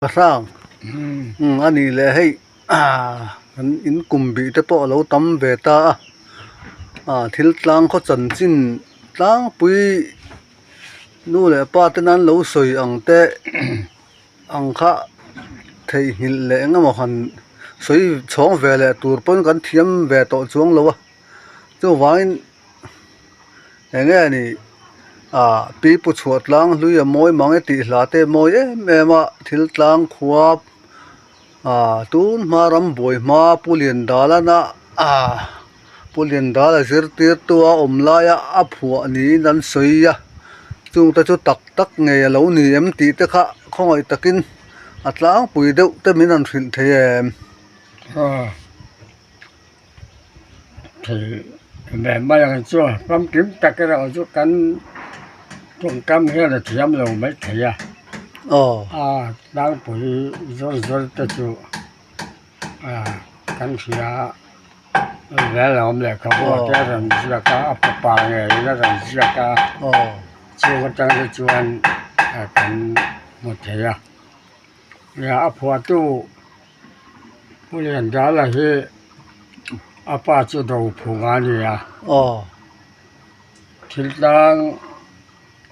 Hrang a nih leh hei kan in kum bih te pawh a lo tam ve ta a ah thil tlang khaw chanchin tlangpui nu leh pa ten an lo sawi ang te ang kha theihnghilh leh eng emaw han sawi chhawng ve leh tur pawn kan thiam ve tawh chuang lo a chuvangin. Eng nge ni ah pipu chhuah tlang hlui a mawi mang e tih hla te mawi em em a thil tlang khua ah tun hma ram buai hma Pu Liandalana ah Pu Liandala zirtirtu a awm laia a phuah niin an sawi a chung te chu tak tak ngei a lo ni em tih te kha khawngaih takin a tlangpui deuh te min han hrilh thei em. Thei ve mai ang chu famkim tak erawh chu kan tawngkam hian a thiam lo mai thei a a tlangpui zawr zawr te chu a kan hria a vel a awm leh kha pawh te a rawn ziak a a fapa ngeiin a rawn ziak a chung atang te chuan kan hmu thei a a phuahtu. Pu Liandala hi a pa chu Dophung a ni a. Aw. Thil tlang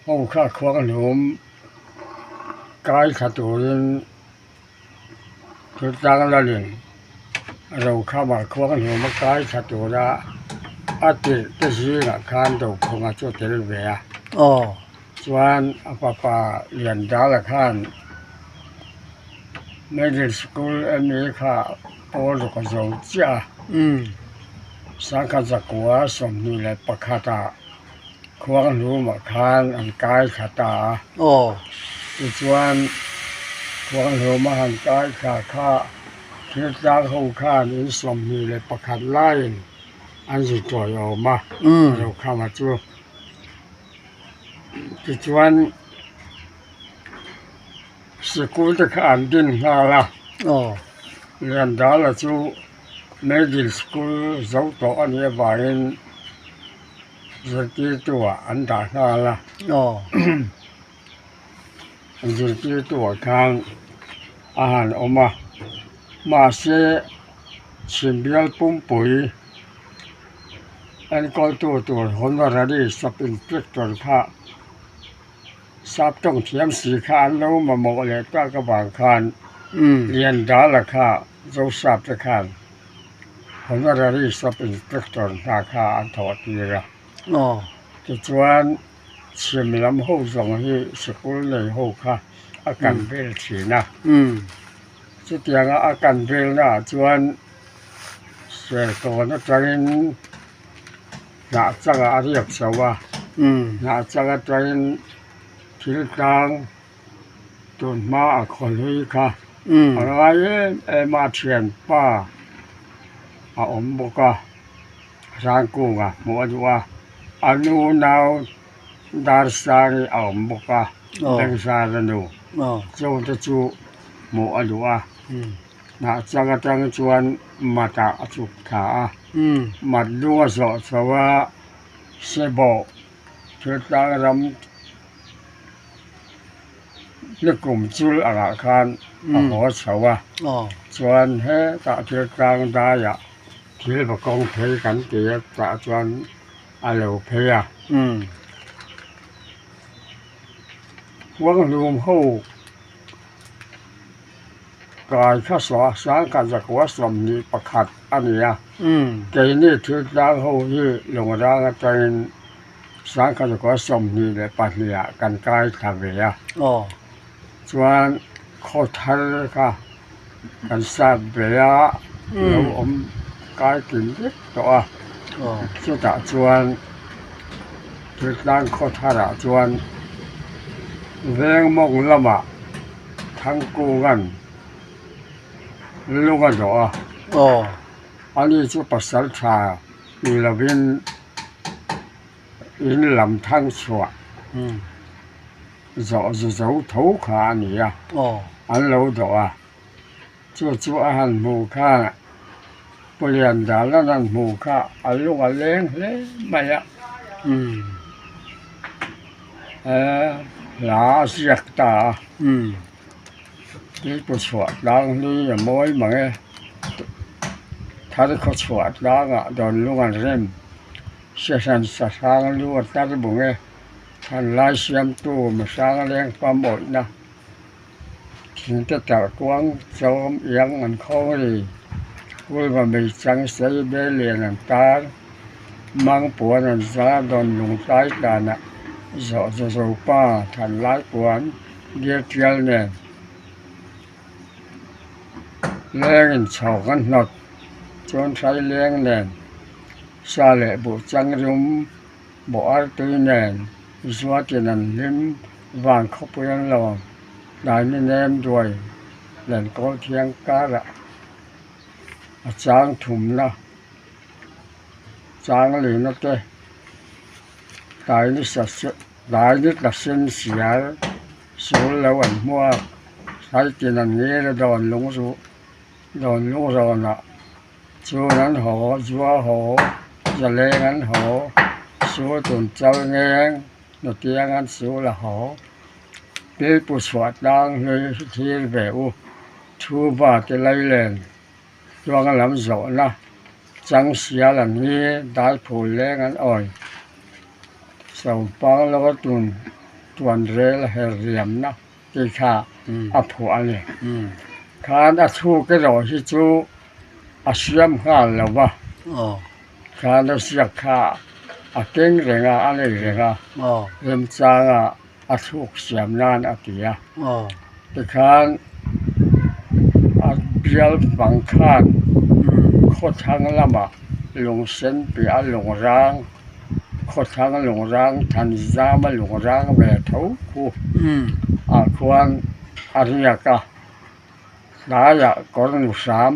ho kha khuang hlum kai thla turin thil tlang lalin Rokhama khuang hlum a kai thla tura a tirh te zingah khan Dophunga chu a tel ve a. Aw. Chuan a fapa Liandala khan. Middle school emaw kha pawl ruk a zo chiah a, sangkhat zakua 21 ah Khuanghlumah khan an kai thla ta a. Tichuan Khuanghluma han kai thla kha thiltlang ho khan in 21 laiin an zu tawiawm a, Rokhama chu. Tichuan. Sikul te kha an din nghal a, Liandala chu Middle School zo tawh a nih avangin zirtirtu ah an dah nghal a, zirtirtu ah khan a han awm a, mahse chhimbial pumpui enkawltu tur Honorary Sub Inspector kha. Sap tawng thiam si kha an lo mamawh leh tak avang khan Liandala kha Zosap te khan Honorary Sub Inspector hna kha an thawh tir a. Tichuan chhim lam ho zawng hi sikul nei ho kha a kan vel thin a. Chutianga a kan velnaah chuan Serkawn atangin Hnah changah a riak chho a, hnah chang atangin thil tlang tun hma a khaw hlui kha a ngai em em a, thianpa a awm bawk a, Hrangkunga hmuh a duh a, a nu nau Darsangi a awm bawk a, Bengzara nu chungte chu hmuh a duh a. Hnah chang atang chuan mat ah a chuk thla a, mat lung a zawh chho a, sebawh thil tlang ram ni kum chul angah khan a haw chho a, chuan hetah thil tlang daiah thil va kawng phei kan ti a tah chuan a lo phei a. Huanghlum ho. Kai kha 1921 a ni a, keini thil tlang ho hi Lungrang atangin 1922 ah kan kai thla ve a, chuan khaw thar kha kan sat ve a, lo awm kai kim vek tawh a, chutah chuan thil tlang khaw tharah chuan veng mawng lamah. Thangkunga'n lung a zawh a, ani chu pasal tha ni lovin in lam thang chhuah zawh zu zo tho kha a ni a, an lo dawh a, chu chu a han hmuh khan Pu Liandala'n an hmuh kha a lung a leng hle mai a. He hla a ziak ta a. Tuipu chhuah tlang hlui a mawi mang e. Thar khaw chhuah tlangah dawn lung an rem. Sehran sahrang lu a tar bung e. Thanlai siamtu mihrang leng pam awihna. Thingte tarh kuang chawm iang an khawng ri. Kulva mei chang sei bel lian an tar. Mang puan an zar dawn lung tlai tlanah zawh za zo pa thanlai puan dial tial nen. Lengin chho kan hnawt chuan hrai leng nen sa leh buh chang rum bawh ar tui nen zuatin an hlim van khawpui an lawm tlai ni nem duai len kawl thiang karah a chang thumna chang lina te tlai ni sa tlai ni tla sen sial. Sul lo an hmuak, Saitin an ngir a dawn lung zu dawn lung rawnah chun an haw, zua haw, zaleng an haw, sul tun chal ngeng, nutiang an sul a haw. Pilpu chhuah tlang hlui thlir ve u, thu va te lailen tluang lam zawhna, chang sial an ngir, dai phul leng an awi. Sawmpang lova tun tuan rel her riamna tih kha a phuah a ni. Khan a chhuk erawh hi chu a siam nghal lo va, khan a ziak kha a keng reng a, a nei reng a, remchanga a chhuk siam nan a ti a. Tikhan a bial bang khan khawthlang lamah lungsen piah a lungrang Khawthlang lungrang Thanzama lungrang ve tho khu ah khuan a riak a, tlaiah kawr nu hram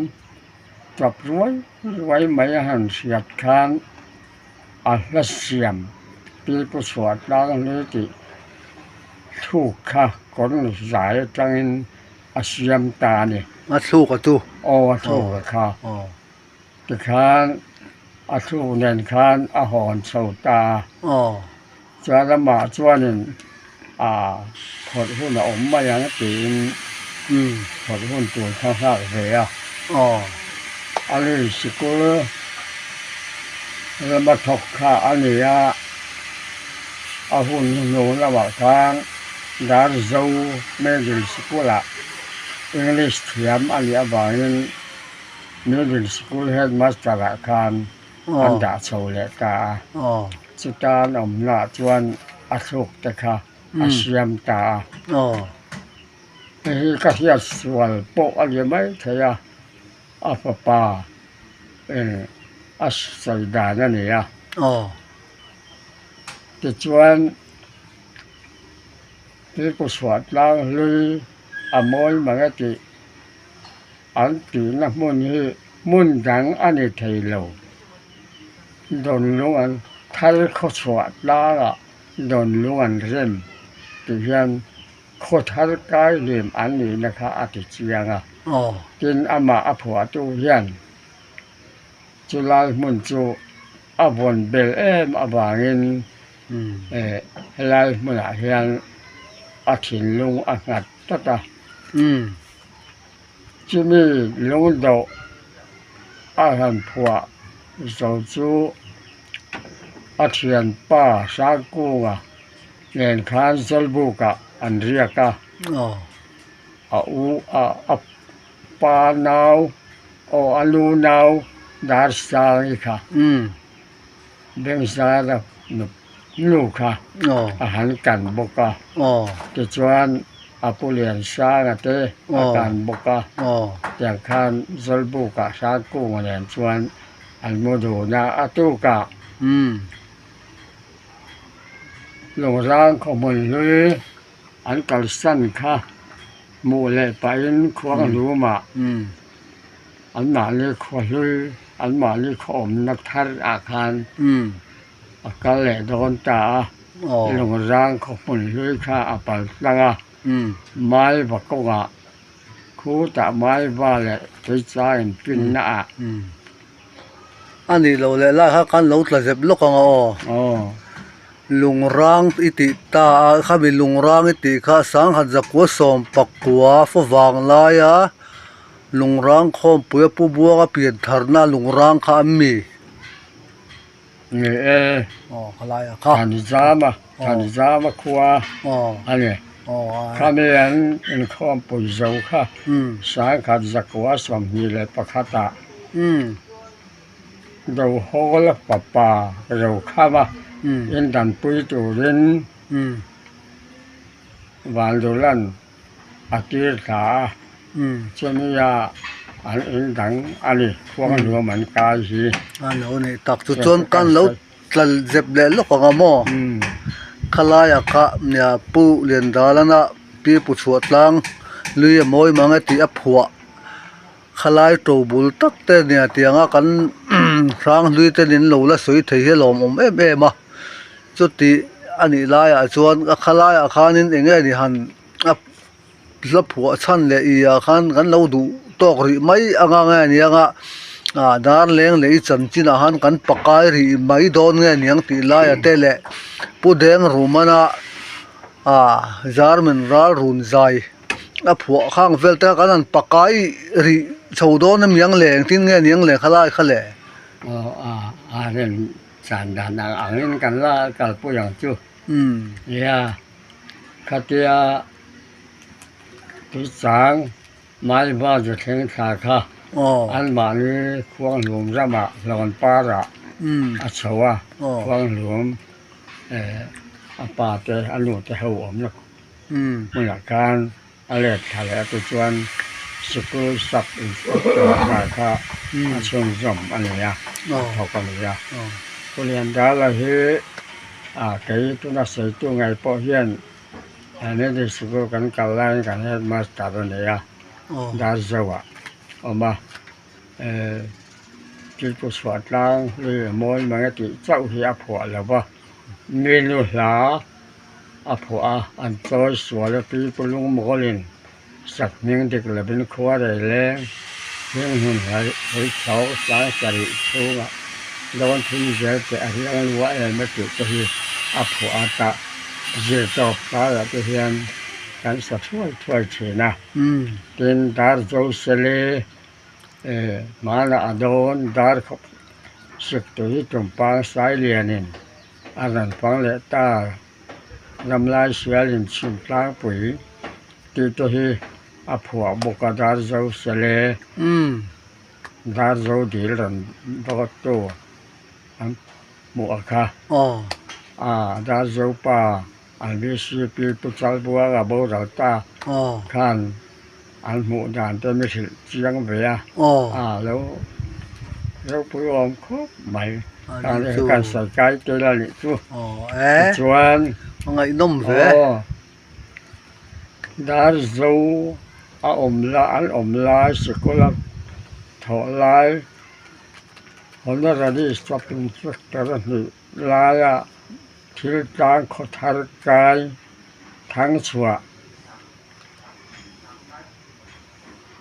tawp ruai ruai mai a han hriat khan a hla siam pipu chhuah tlang hlui tih thluk kha kawr nu zai atangin a siam ta a ni. A thluk a chu? Aw a thluk a kha. Tikhan a thluk nen khan a hawn chho ta a, chuan amah chuanin aa phawrh hun a awm mai ang tiin phawrh hun tur kha nghak ve a. A lui sikul lama thawk kha a ni a, a hun hnuhnung lamah khan Darzo Middle School-ah English thiam a nih avangin Middle School Headmaster ah khan an dah chho leh ta a, chuta an awmna ah chuan a thluk te kha a siam ta a. Hei hi ka hriat sual pawh a ni mai thei a, a fapa eng a sawi dan a ni a. Tichuan Tuipui chhuah tlang hlui a mawi mang e tih. An tihna hmun hi hmun dang a ni thei lo. Dawnlung an thar khaw chhuah tlangah dawnlung an rem tih hian khaw thar kai hlim an nihna kha a ti chiang a. Tin, amah a phuahtu hian chulai hmun chu a vawn bel em avangin helai hmunah hian a thinlung a nghat tlat a. Chumi lungdawh a han phuah zo chu a thianpa Hrangkunga nen khan Zawlbukah an riak a, a u a a pa nau aw a nu nau Darsangi kha Bengzara nu kha a han kan bawk a, tichuan a pu Liansanga te a kan bawk a, tiang khan Zawlbukah Hrangkunga nen chuan an mu dun a, a tukah Lungrang khawhmun hlui an kalsan kha hmuh leh pahin Khuanghlumah Anmahni khua hlui, anmahni khaw awmna thar ah khan a kal leh dawn ta a, Lungrang khaw hmun hlui kha a pal tlang a, Maiva kawngah khutah Maiva leh Tuichang inpinna ah. A nih loh leh lai kha khan lo tla zep lawk ang a aw. Lungrang i tih ta a khami lungrang i tih kha sanghat zakua sawm pakua favang laia lungrang khawmpui a pu buanga pian tharna lungrang kha an mi. Ni e. Aw khalai ah kha. Thanzama Thanzama khua a ni. Khami an inkhawmpui zo kha sangkhat zakua 21 ah. Dohawl fapa Rokhama indanpui turin Vandulan a tir thla a, chumia an indang a ni, khuangnuam an kai hi. A lo nih tak chu chuan kan lo tlal zep leh lawk ang a maw? Khalaiah kha nia Pu Liandalana Pi Pu Chhuah tlang lui a mawi mang e tih a phuah. Khalai to bul tak te nia tianga kan hranghlui te nin lo la sawi thei hi a lawmawm em em a chuti a nih laiah chuan a khalaiah khanin eng nge ni han a hla phuah chhan leh ih ah khan kan lo duh tawk rih mai anga nge nianga ah dar leng leh i chanchin ah khan kan pakai rih mai dawn nge niang tih laiah te leh pu deng rumana ah zarmin ral run zai. A phuah khang vel te kha kan han pakai rih chho dawn a miang le engtin nge niang le khalai kha le. Aw a a rem chan dan ang angin kan la kalpui ang chu. Nia khatia tuichang Maiva zu thleng thla kha anmahni khuanghlum ramah hlawn parah a chho a khuanghlum a pa te a nu te ho awmna. Hmunah khan a let thla leh a tichuan sikul sub inspector hna kha a chhunzawm a ni a, a thawk a ni a. Pu Liandala hi a kei tuna sawitu ngei pawh hian Nedi sikul kan kal laiin kan headmaster a ni a, Darzoah a awm a. Tlipu chhuah tlang lui a mawi mang e tih chauh hi a phuah lo va, minu hla. A phuah a, an chawi sual a pipu lungmawlin sak hming dik lovin khua rei leng heng hmun hlei chho sang sarih chhungah dawn thum zel teh a hiang lua em a tih te hi a phuah a tah zir tawp karah te hian kan sa thuai thuai thin a. Tin, dar Josele hmanah a dawn dar khawp siktui tumpang Sailianin A rawn fang leh ta ramlai sialin chhim tlangpui tih te hi a phuah bawk a Darzo Sele Darzo dil rawn dawt tu an hmuh a kha a Darzo pa an VCP Pu Chalbuanga boral ta khan an hmuh dan te mi hrilh chiang ve a a lo ropui awm khawp mai kan sawi kai tel a nih chu tichuan dar zo a awm lai an awm lai sikul a thawh lai honorary sub inspector a hnih laia thil tlang khaw thar kai thang chhuah.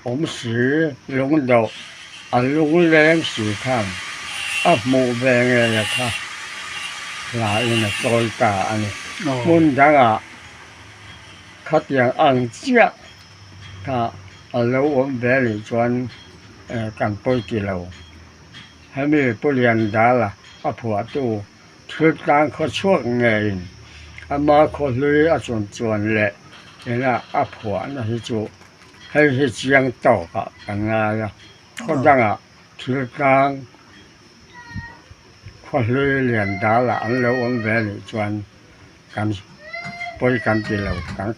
Awm si lungdoh a lungleng si khan a hmuh ve ngei a kha hlain a chawi ta a ni. Hmun dangah khatiang ang chiah kha a lo awm ve nih chuan kan pawi ti lo. Hemi Pu Liandala a phuahtu Thil tlang khaw chhuak ngeiin ama khaw hlui a chun chuan leh ina a phuahna hi chu hei hi chiang tawkah kan ngai a, khaw dangah thil tlang khaw hlui lian dalah an lo awm ve nih chuan kan pawi kan ti lo kan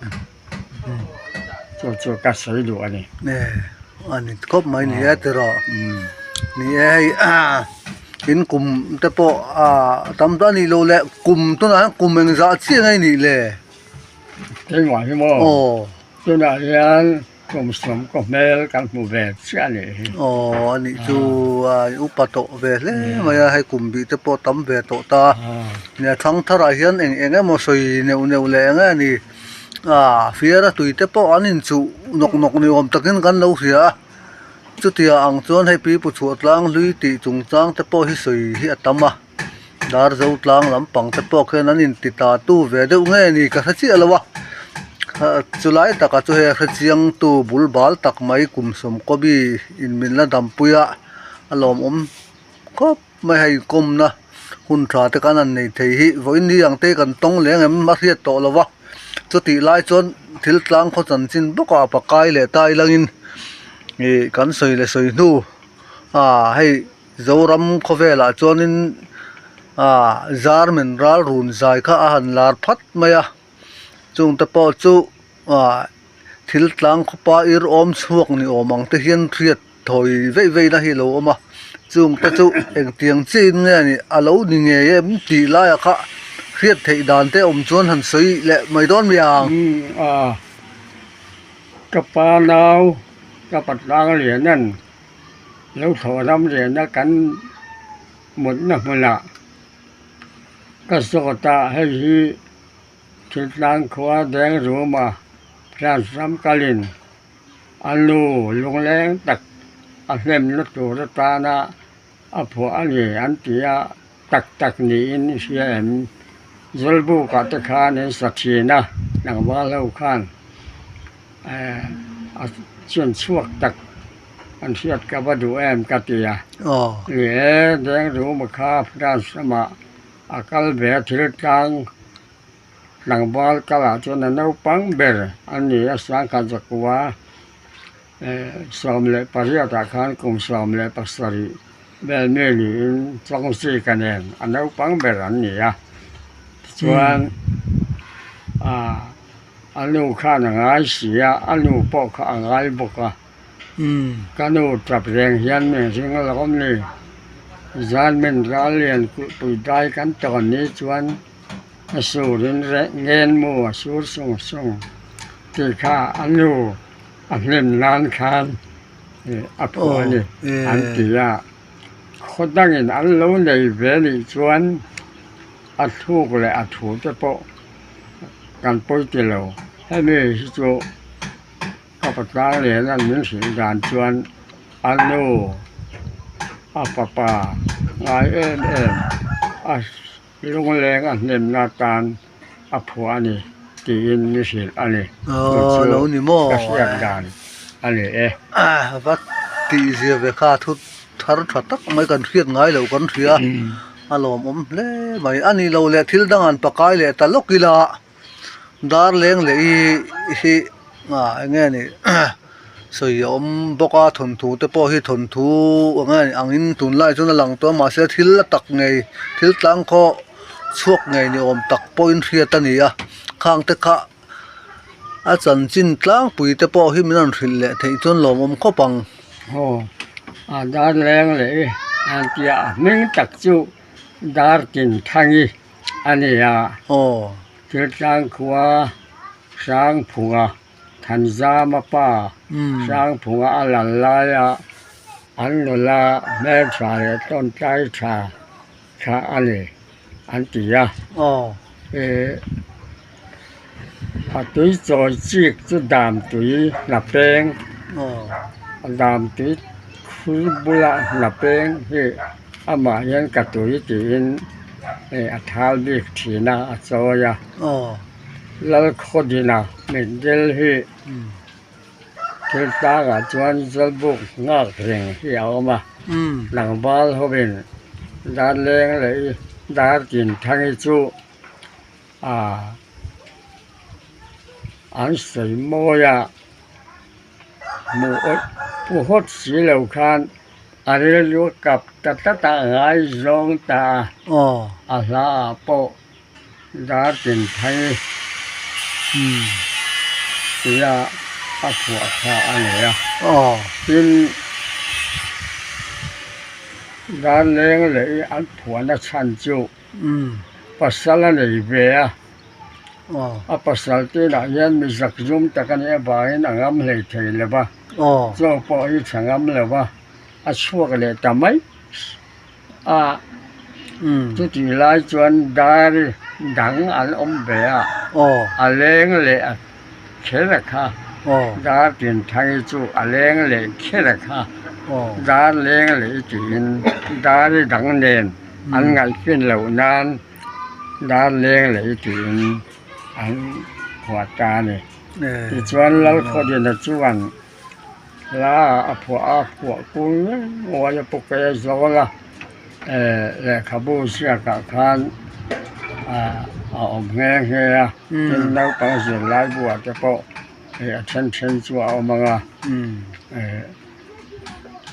chu chu ka sawi duh a ni. A ni khawp mai ni e tiraw ni e hei in kum te pawh a tam ta ni lo le kum tunah hian kum engzah chiah nge nih le keimah hi maw tunah hian Kum sawm kaw hmel kan hmu ve chiah a nih hi. Aw a nih chu a upa tawh ve hle mai a hei kum bih te pawh tam ve tawh ta nia thang tharah hian eng eng emaw sawi neuh neuh leh eng nge ni a fiara tui te pawh an inchuh nawk nawk ni awm takin kan lo hria a chutia ang chuan hei pipu chhuah tlang hlui tih chungchang te pawh hi sawi hi a tam a. Darzo tlang lampang te pawh khian an inti ta tu ve deuh nge ni ka hre chiah lo a chulai takah chu hei a hre chiang tu bul bal tak mai kum sawmkaw in min la dampui a a lawmawm khawp mai hei kawmna hun tha te khan an nei thei hi vawiin ni ang te kan tawng leng em a hriat tawh lo va chutih lai chuan thil tlang khaw chanchin bawk ah pakai leh ta ilangin ih kan sawi leh sawi hnu ah hei Zoram khawvelah chuanin ah Zarmin ral run zai kha a han lar phat mai a chungte pawh chu ah thil tlang khawpa ir awm chhuak ni awm ang te hian hriat thawi veih veih na hi a lo awm a chungte chu engtiang chiahin nge ni a lo ni ngei em tih laiah kha hriat theih dan te awm chuan han sawi leh mai dawn mi ang. Umm ka pa nau ka patlang lian an lo thlawh ram liana kan mutna hmunah ka zawt a hei hi thiltlang khua deng ruma France ram kalin A nu lungleng tak a hlemna tur atana a phuah a ni an ti a, tak tak niin i hria em? Zawlbukah te khan an sa thin a, tlangval ho khan a chuan chhuak tak an hriat ka va duh em ka ti a. Ni e, Dengruma kha France lamah a kal ve a thil tlang. Tlangval kalah chuan a naupang ber a ni a, sangkhat zakua 18 ah khan kum 17 vel mi niin Chawngzika nen a naupang ber an ni a, tichuan ah a nu khan a ngai si a, a nu pawh kha a ngai bawk a, ka nu tap reng hian min ring alawm ni, zan min ral lian kulhpui dai kan tawn ni chuan. A surin ngen mu a sur sung sung tih kha a nu a hlim nan khan a phuah a ni an ti a. Khaw dangin an lo nei ve nih chuan a thluk leh a thu te pawh kan pawi ti lo. Hemi hi chu ka patlang lian min hrilh dan chuan a nu a fapa ngai em em a. Lungleng a hnemna tan a phuah a ni tiin mi hrilh a ni. Chu chu ka hriat dan a ni e. Va tihzia ve kha thu thar tha tak mai kan hriat ngai loh kan hria a lawmawm hle mai. A nih loh leh thil dang an pakai leh ta lawk ila dar leng leh i hi eng nge ni sawi a awm bawk a thawnthu te pawh hi thawnthu eng nge ni angin tunlai chuan a lang tawh a mahse thil a tak ngei thil tlang khaw chhuak ngei ni awm tak pawhin hriat a ni a khang te kha a chanchin tlangpui te pawh hi min rawn hrilh leh theih chuan lawmawm khawp ang. Aw a dar leng leh i an tia a hming tak chu dar tin thangi a ni a. Aw. Thil tlang khua Hrangphunga Thanzama pa Hrangphunga a lal laia an nula hmeltha leh tawntlai tha kha a ni an ti a. A tui chawi chik chu dam tui hna peng dam tui khur bula hna peng hi amah hian ka tui tiin a thal bik thin a a chawi a. Lalkhawdina mitdel hi thil tlangah chuan Zawlbuk nghak reng hi a awm a, tlangval hovin Darleng leh Dartinthangi chu an sawi mawi a, hmuh pu hawt si lo khan a rilru kap ta tlat a ngaizawng ta a, a hla ah pawh. Dar tin phei tia a phuah kha a nei a. Tin, dar leng leh i an phuahna chhan chu pasal a nei ve a. A pasal tinah hian mi zakzum tak a nih avangin a ngam hlei thei lo va, chaw pawh hi tha ngam lo va, a chhuak leh ta mai. A chutih lai chuan dar dang an awm ve a, a leng leh a kher a kha, dar Tinthangi chu a leng leh kher a kha, dar leng leh i tiin dar dang nen An ngaihfin loh nan dar leng lei tiin an phuah ta a ni. Tichuan Lalkhawdina chuan hla a phuah a, phuah kung nguai a pu ke zawl a, lehkhabu ziakah khan a awm nghe nghe a, tin naupang zirlai buah te pawh a then then chu a awm ang a,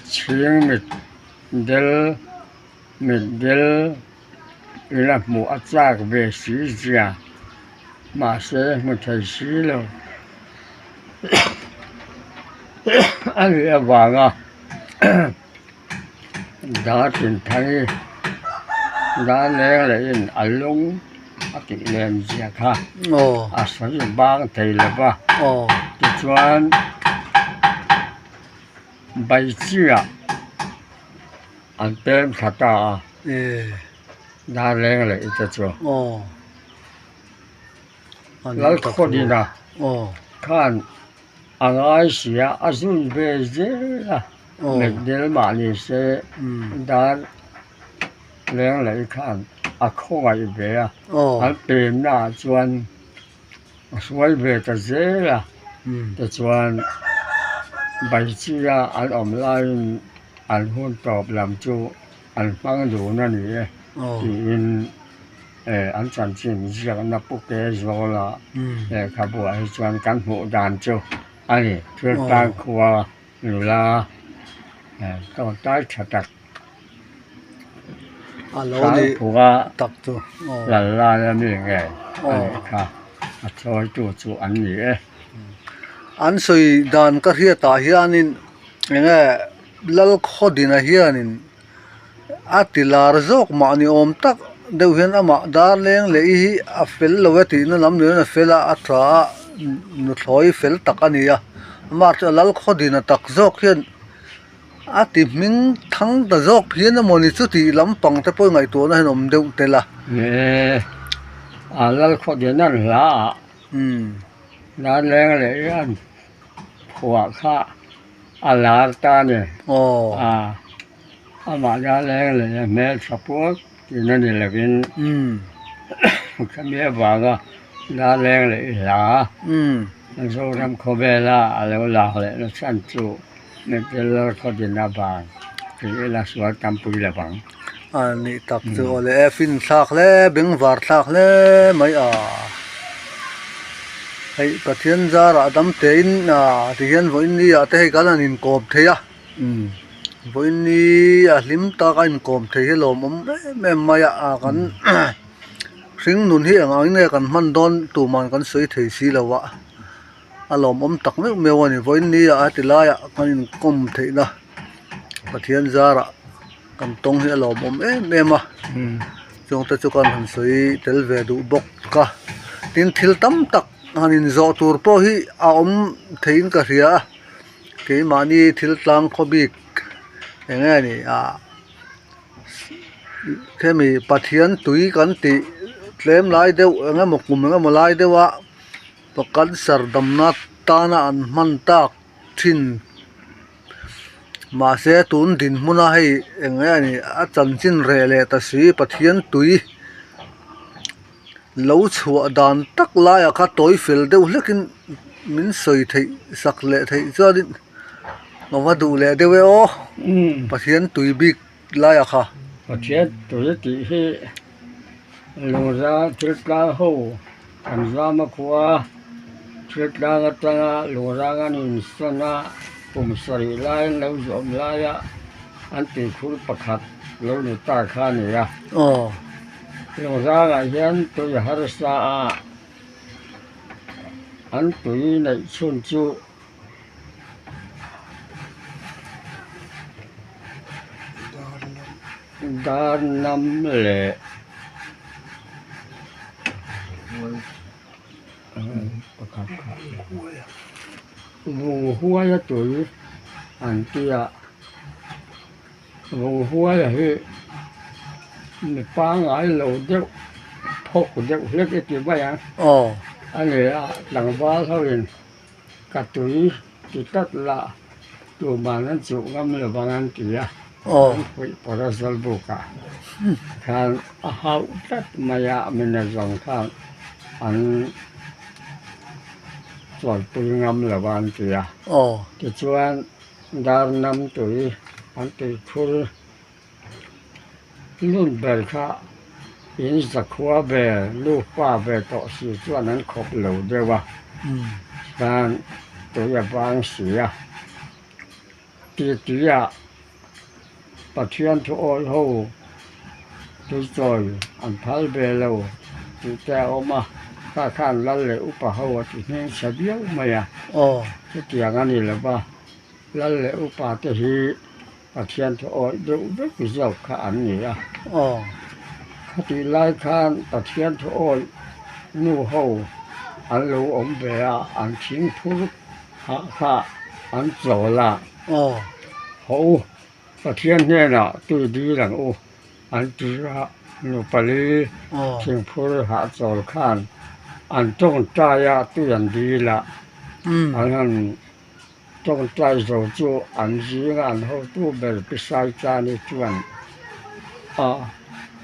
chhing mit del mit del ila hmuh a chak ve si zia mahse hmu thei si lo a nih avanga dar tinthang hi dar leng leh in a lung a tih lem zia kha a sawi bang thei lo va tichuan Baichia an pem thla ta a dar leng leh te chu Lalkhawdina khan a ngai si a a zui ve zel a mitdel mah ni se dar leng leh khan a khawngaih ve a an pemna ah chuan a hruai ve ta zel a tichuan Baichia an awm laiin an hun tawp lam chu an hmang dun a ni e tiin an chanchin ziakna pu ke zawla lehkhabuah hi chuan kan hmuh dan chu a ni thil tan khua nula tawngtai tha tak Hrangphunga lal laia mi nge a nih kha a chawitu chu an ni e. An sawi dan ka hriatah hianin eng nge Lalkhawdina hianin A ti lar zawk mah ni awm tak deuh hian amah dar leng leh i hi a fel lo e tihna lam ni hian a fel a, a tha a nuthlawi fel tak a ni a, amah chu a lal khaw dina tak zawk hian a ti hming thang ta zawk phian emaw ni chu tih lampang te pawh ngaihtuahna hian awm deuh tel a. Ni a lal khaw dina an hla ah dar leng leh hian phuah kha a lar ta a ni. Aw. Amah la leng leh a hmel tha puak tihna ni lovin khami avanga la leng leh i hla Zoram khawvela a lo lak leh na chhan chu Mitdel Lalkhawdin avang tih ila sual tampui lo vang. A nih tak chu aw le e fin thlak hle bengvar thlak hle mai a hei Pathian zarah dam tein tihian vawiin ni ah te hei kan han inkawm thei a. Vawiin ni a hlim tak a inkawm thei hi lawmawm em em mai a ah kan hring nun hi eng ang nge kan hman dawn tuman kan sawi thei si lo a a lawmawm tak meuh meuh a ni vawiin ni ah heti laiah kan inkawm theihna Pathian zarah kan tawng hi a lawmawm em em a chung te chu kan han sawi tel ve duh bawk a tin thil tam tak han inzawh tur pawh hi a awm theiin ka hria a. Keimahni thil tlang khaw bik eng nge ni ah hemi Pathian tui kan tih tlem lai deuh eng emaw kum eng emaw lai deuh a cancer damna tana an hman tak thin mahse tun dinhmuna hei eng nge ni a chanchin reh leh ta si Pathian tui Lo chhuah dan tak laiah kha tawi fel deuh hlekin min sawi theih sak leh theih chuanin ka va duh leh deuh e aw Pathian tui bik laiah kha. Pathian tui tih hi lungza thil tlang ho kan zama khua thil tlang atanga lungrang an insawn a kum sarih lai an lo zawm laia an tuikhur pakhat lo ni ta kha a ni a. Lungzangah hian tui harsa a an tui neih chhun chu dar nam leh vung huai a tui an tia. Vawnghuaia hi mi pangngai lo deuh phawk deuh hlek i ti mai ang a ni a tlangval ho in ka tui ti tlat la tuman an chuh ngam lo vang an ti a. An fuih pawrh a Zawlbukah khan a hauh tlat mai a, mina zawng khan an chawlpui ngam lo a an ti a. Tichuan Darnam tui an tuikhur Lut ber kha in zakhua ve nupa ve tawh si chuan an khawp lo deuh a, chuan tui a vang si a, titi-ah Pathian thu awi ho tuichawi an phal ve lo tih te a awm a, kha khan lal leh upa ho a ti hmingchhe viau mai a, chutiang a ni lo va, lal leh upa te hi. Pathian thu awih deuh vek zawk kha an ni a. Khatih lai khan Pathian thu awih nu ho an lo awm ve a, an thing phur hah kha an chawl a. Haw u, Pathian hnenah tui dil ang u an ti a, nu pali thing phur hah chawl khan an tawngtai a, tui an dil a, an han Tawngtai zo chu an zinga an hotu ber Pi Saichani chuan a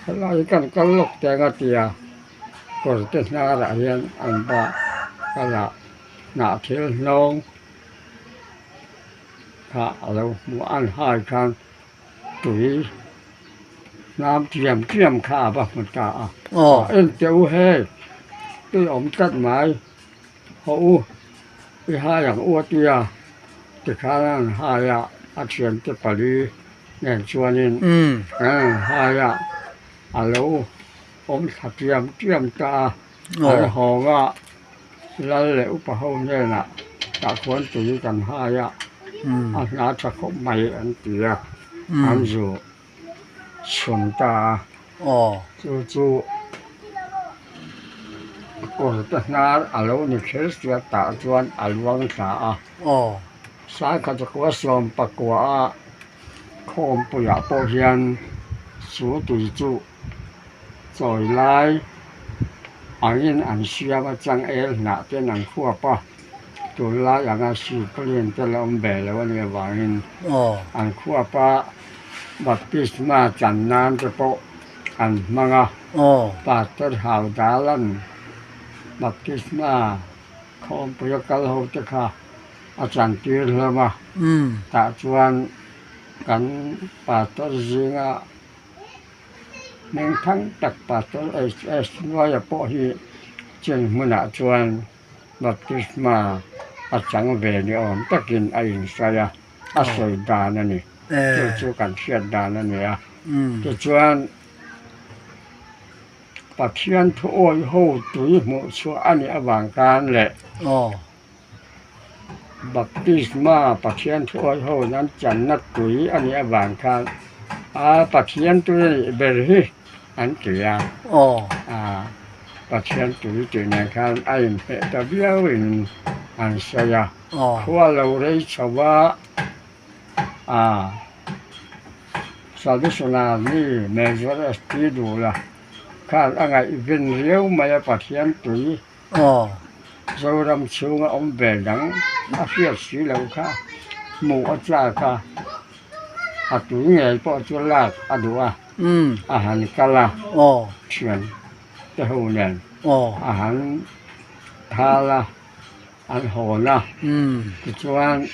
helai hi kan kal lawk teng a ti a, kawrte hnarah hian an va kal a, hnah thil hnawng kha a lo hmu a, an hai khan tui hnam tiam tiam kha a va hmu ta a, en teh u hei tui awm tlat mai. Haw u, i hai ang u a ti a, tikhan an han hai a, a thiante pali nen chuanin an han hai a, a lo awm thla tiam tiam ta a, an hawng a, lal leh upa ho hnenah tah khuan tui kan hai a, a hna tha khawp mai an ti a, an zu chhun ta a. Chu chu kawr te hnar a lo ni kher sia tah chuan a luang thla a. Saikhat khua sawm pakua a khawmpuiah pawh hian chu tui chu chawi lai angin an siam a changel hnah ten an khuap a tunlai anga silpaulin te la awm ve lo a nih avangin an khuap a. Baptisma chan nan te pawh an hmang a, Pastor Haudalan baptisma khawmpui a kal ho te kha a chan tir hlawm a, tah chuan kan pastor zinga hmingthang tak Pastor HS Nuaia pawh hi chung hmunah chuan baptisma a chang ve ni awm takin a insawi a. a sawi dan a ni chu chu kan hriat dan a ni a tichuan Pathian thu awih ho tui hmuh chhuah a nih avang khan leh baptisma Pathian thu awih ho in an channa tui a nih avang khan a Pathian tui a nih ber hi an ti a Pathian tui tih nen khan a inhmeh ta viau in an sawi a. Khua lo rei chho a, a Traditional mi Major ST Dula khan a ngaihven riau mai a Pathian tui Zoram chhunga awm ve dang a hriat si lo kha hmuh a chak a, a tui ngei pawh chu lak a duh a, a han kal a thian te ho nen a han thal a. An hawn a, tichuan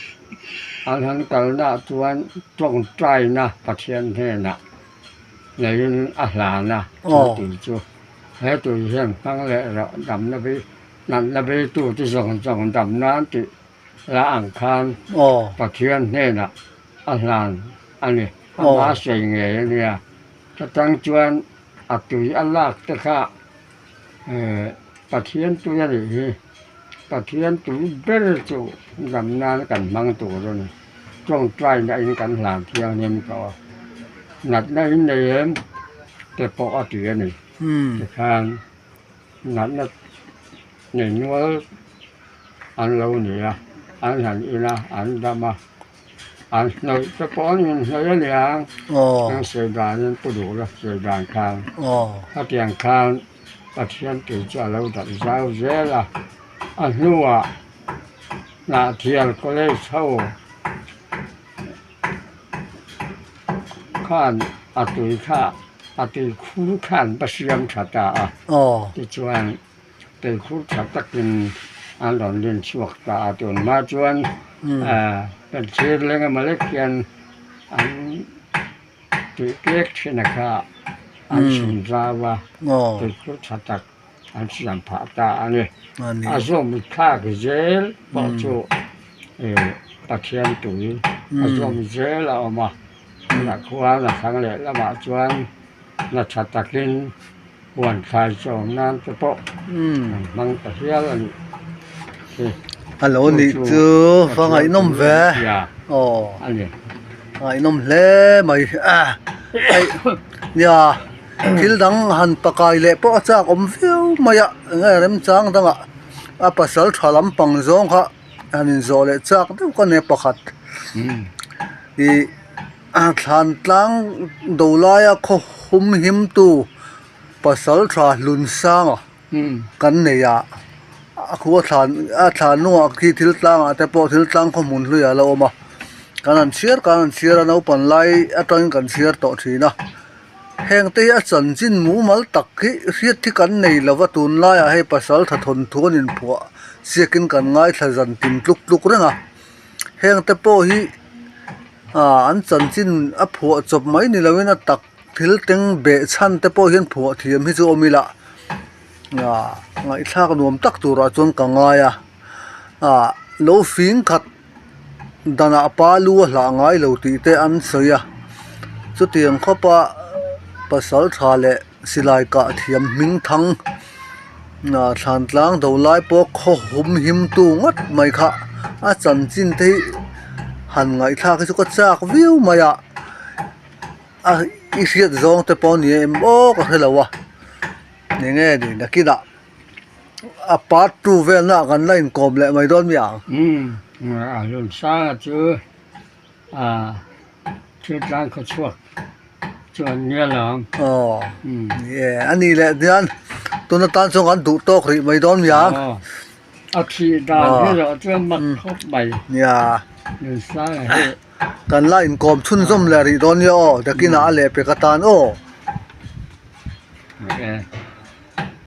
an han kalnaah chuan tawngtaina Pathian hnenah neiin a hlan a, chu tui chu he tui hian hmang leh rawh damna bi natna beitu te zawng zawng dam nan tih la ang khan Pathian hnenah a hlan a ni, ama sawi ngei a nia, chutang chuan a tui a lak te kha Pathian tui a nih hi Pathian tui ber chu dam nan kan hmang tur a ni tawngtai na in kan hlan thianghlim tawh a natna in nei em te pawh a ti a ni tikhan natna nei nual an lo ni a an han in a an dam a. An hnawih te pawh an inhnawih a niang an sawi danin pu duh la sawi dan khan hetiang khan Pathian tui chu a lo darh zau zel a, a hnuah Hnahthial College ho. khan a tui kha a tui khur khan va siam tha ta a. Tichuan tui khur tha takin an rawn rin chhuak ta a tun hma chuan kan thlir leng emaw lek hian an tih tlek thin a kha an chhun zau a tui khur tha tak an siam phah ta a ni. A zawm thlak zel pawh chu Pathian tui a zawm zel a awm a, tunah khuan a thlang leh lamah chuan hna tha takin huan thlai chawm nan te pawh an hmang ta hial a nih hi. A lo nih chu va ngaihnawm ve aw ngaihnawm hle mai hei nia. Thil dang han pakai leh pawh a chak awm viau mai a, enge remchang dangah a pasal tha lampang zawng kha han inzawh leh chak deuh ka nia pakhat. Ih thlan tlang do laia khaw hum him tu pasal tha hlun sanga kan nei a, a khu a thlan a thlan hnungah khi thil tlangah te pawh thil tlang khaw hmun hluiah a lo awm a, kan han chhiar kan han chhiar a naupang lai atangin kan chhiar tawh thin a. Heng te hi a chanchin mumal tak hi hriat hi kan nei lo va, tunlaiah hei pasal tha thawnthu an inphuah chiakin kan ngaithla zan tin tluk tluk reng a. Heng te pawh hi ah an chanchin a phuah chawp mai ni loin a tak thil teng beh chhan te pawh hian phuah thiam hi chu awm ila ah ngaihthlak nuam tak turah chuan ka ngai a ah lo fing khat. Danah pa lu a hlah ngai lo tih te an sawi a, chutiang khawpa pasal tha leh silai kah thiam hming thang ah thlan tlang do lai pawh khaw hum him tu ngawt mai kha a chanchin te hi han ngaihthlak hi chu ka chak viau mai a, a i hriat zawng te pawh a ni em aw ka hre lo a, enge ni nakinah. A part 2 vel na kan la inkawm leh mai dawn mi ang. Umm a hlun sanga chu a thil tlang khaw chhuak chu an nia lo ang. Aw ni e a nih leh hian tuna tan chuan kan duh tawk rih mai dawn mi ang. Aw a thih dan hi erawh chuan mak khawp mai. Nia. Hlun sanga hi. Kan la inkawm chhunzawm leh rih dawn nia aw dakinah a lehpek atan aw. Ni e.